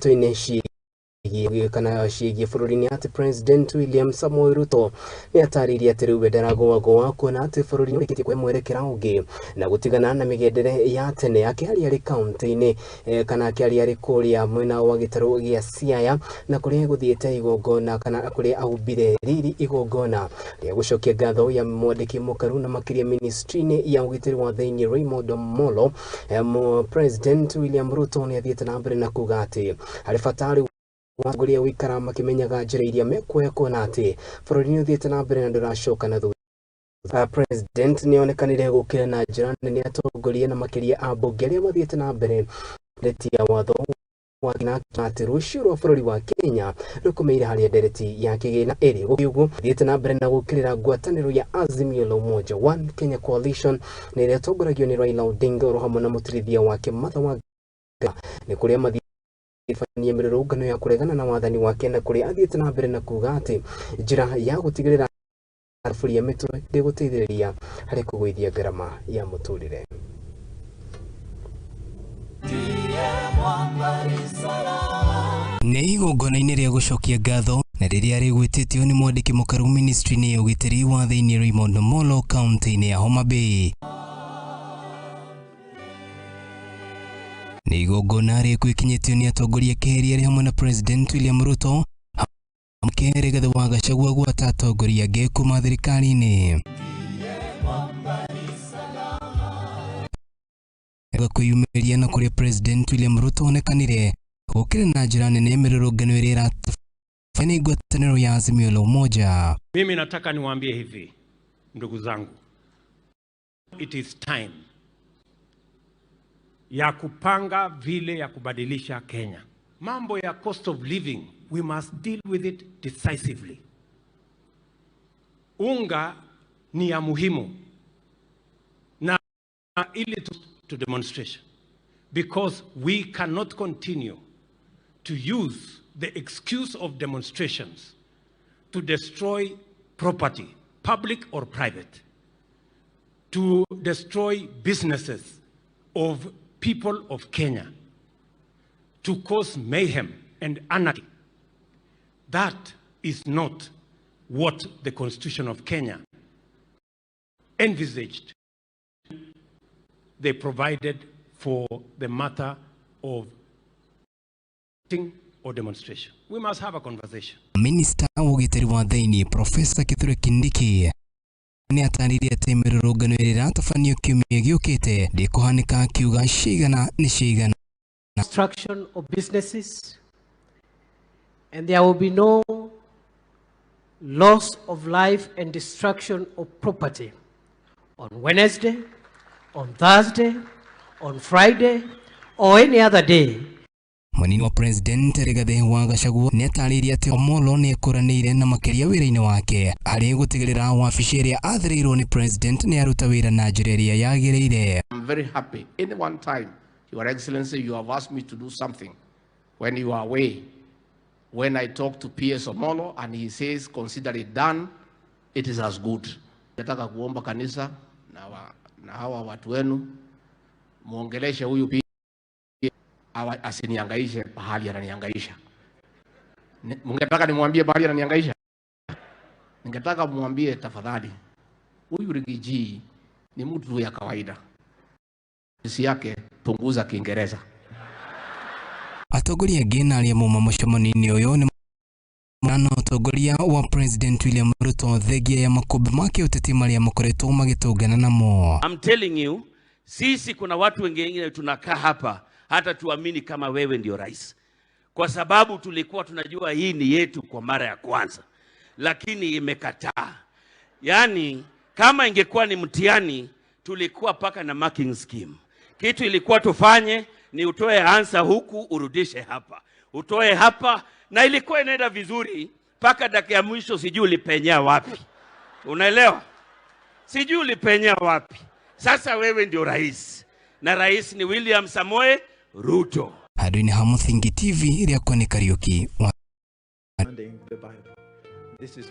Ndeto-inĩ ciĩgiĩ kana ciĩgiĩ bũrũri nĩ atĩ President William Samoei Ruto nĩ atarĩirie atĩ rĩu we ndaragũagũa kuona atĩ bũrũri nĩ ũrĩkĩtie kuoya mwerekera ũngĩ na gũtigana na mĩgendere ya tene. Akĩaria arĩ kaunti-inĩ kana akĩaria arĩ kũrĩa mwena wa gĩtarũ gĩa Siaya na kũrĩa gũthiĩte igongona kana kũrĩa ahumbire riri igongona rĩa gũcokia ngatho ya mwandĩki mũkaru na makĩria ministry-inĩ ya ũgitĩri wa thĩinĩ Raymond Omollo. President William Ruto nĩ athiĩte na mbere na kuga atĩ harĩ bata rĩu atongoria gũikara makĩmenyaga njĩra iria mekuoya kuona atĩ bũrũri nĩ ũthiĩte na mbere na ndũracoka na thutha. President nĩ onekanire gũkĩra na njĩra nene atongoria na makĩria ambunge arĩa mathiĩte na mbere ndereti ya watho wa atĩ rũciũ rwa bũrũri wa Kenya rũkomeire harĩa ndereti ya kĩgĩna ĩrĩ. Gũkĩ ũguo thiĩte na mbere na gũkĩrĩra ngwatanĩro ya Azimio la Umoja One Kenya Coalition na ĩrĩa ĩtongoragio nĩ Raila Odinga oro hamwe na mũtirithia wake Martha Wanga nĩ kũrĩa mathiĩ mĩrũrũngano ya kũregana na wathani wake na kũrĩa athiĩte na mbere na kuga atĩ njĩra ya gũtigĩrĩra thaburia mĩtwe ndĩgũteithĩrĩria harĩ kũgũithia ngarama ya mũtũrĩre. Nĩ igongona-inĩ rĩa gũcokia ngatho na rĩrĩa rĩgwĩtĩtio nĩ mwandĩki mũkaru ministry-inĩ ya ũgitĩri wa thĩinĩ Raymond Omollo kaunti-inĩ ya Homa Bay. Nĩ igongona rĩkwĩkinyĩtio nĩ atongoria keheri arĩ hamwe na President William Ruto Rigathi wa Gachagua gwata atongoria angĩ kuma thirikari-inĩ. Kwĩyumĩria na kũrĩa President William Ruto onekanire gũkĩra na njĩra nene mĩrũrũngano ĩrĩa ĩratabanio nĩ ngwatanĩro ya Azimio la Umoja. Mimi nataka niwaambie hivi ndugu zangu, it is time ya kupanga vile ya kubadilisha Kenya. Mambo ya cost of living, we must deal with it decisively. Unga ni ya muhimu na ili to demonstration because we cannot continue to use the excuse of demonstrations to destroy property, public or private, to destroy businesses of people of Kenya, to cause mayhem and anarchy. That is not what the Constitution of Kenya envisaged. They provided for the matter of or demonstration. We must have a conversation. Minista wa ũgitĩri wa thĩinĩ Profesa Kithure Kindiki nĩ atarĩirie atĩ mĩrũrũngano ĩrĩa ĩratabanio kiumia gĩũkĩte ndĩkũhanĩka, akiuga cigana nĩ cigana. Destruction of businesses, and there will be no loss of life and destruction of property on Wednesday, on Thursday, on Friday, or any other day. Munini wa President Rigathi wa Gachagua nĩ atarĩirie atĩ Omollo nĩ ekũranĩire na makĩria wĩra-inĩ wake harĩ gũtigĩrĩra wabici ĩrĩa athĩrĩirwo nĩ President nĩ aruta wĩra na njĩra ĩrĩa yagĩrĩire. I'm very happy. Any one time, Your Excellency, you have asked me to do something when you are away. When I talk to PS Omollo and he says, "Consider it done," it is as good. Nataka kuomba kanisa na hawa watu wenu muongeleshe huyu pia asinihangaishe pahali ananihangaisha. Mungetaka nimwambie pahali ananihangaisha? Ningetaka muambie tafadhali, huyu Riggy G ni mtu ya kawaida. Sisi yake punguza Kiingereza. Atongoria angĩ na arĩa mauma mũcemanio-inĩ ũyũ nĩ na ũtongoria wa President William Ruto thengia ya makũmbĩ ma kĩũteti marĩa makoretwo magĩtũngana namo. I'm telling you, sisi kuna watu wengine tunakaa hapa hata tuamini kama wewe ndio rais, kwa sababu tulikuwa tunajua hii ni yetu kwa mara ya kwanza, lakini imekataa. Yaani kama ingekuwa ni mtihani, tulikuwa paka na marking scheme. Kitu ilikuwa tufanye ni utoe answer huku urudishe hapa, utoe hapa, na ilikuwa inaenda vizuri mpaka dakika ya mwisho, sijui ulipenyea wapi. Unaelewa? Sijui ulipenyea wapi. Sasa wewe ndio rais na rais ni William Samoei Ruto. Handũ-inĩ ha Mũthingi TV, rĩakwa nĩ Kariũki wa The Bible. This is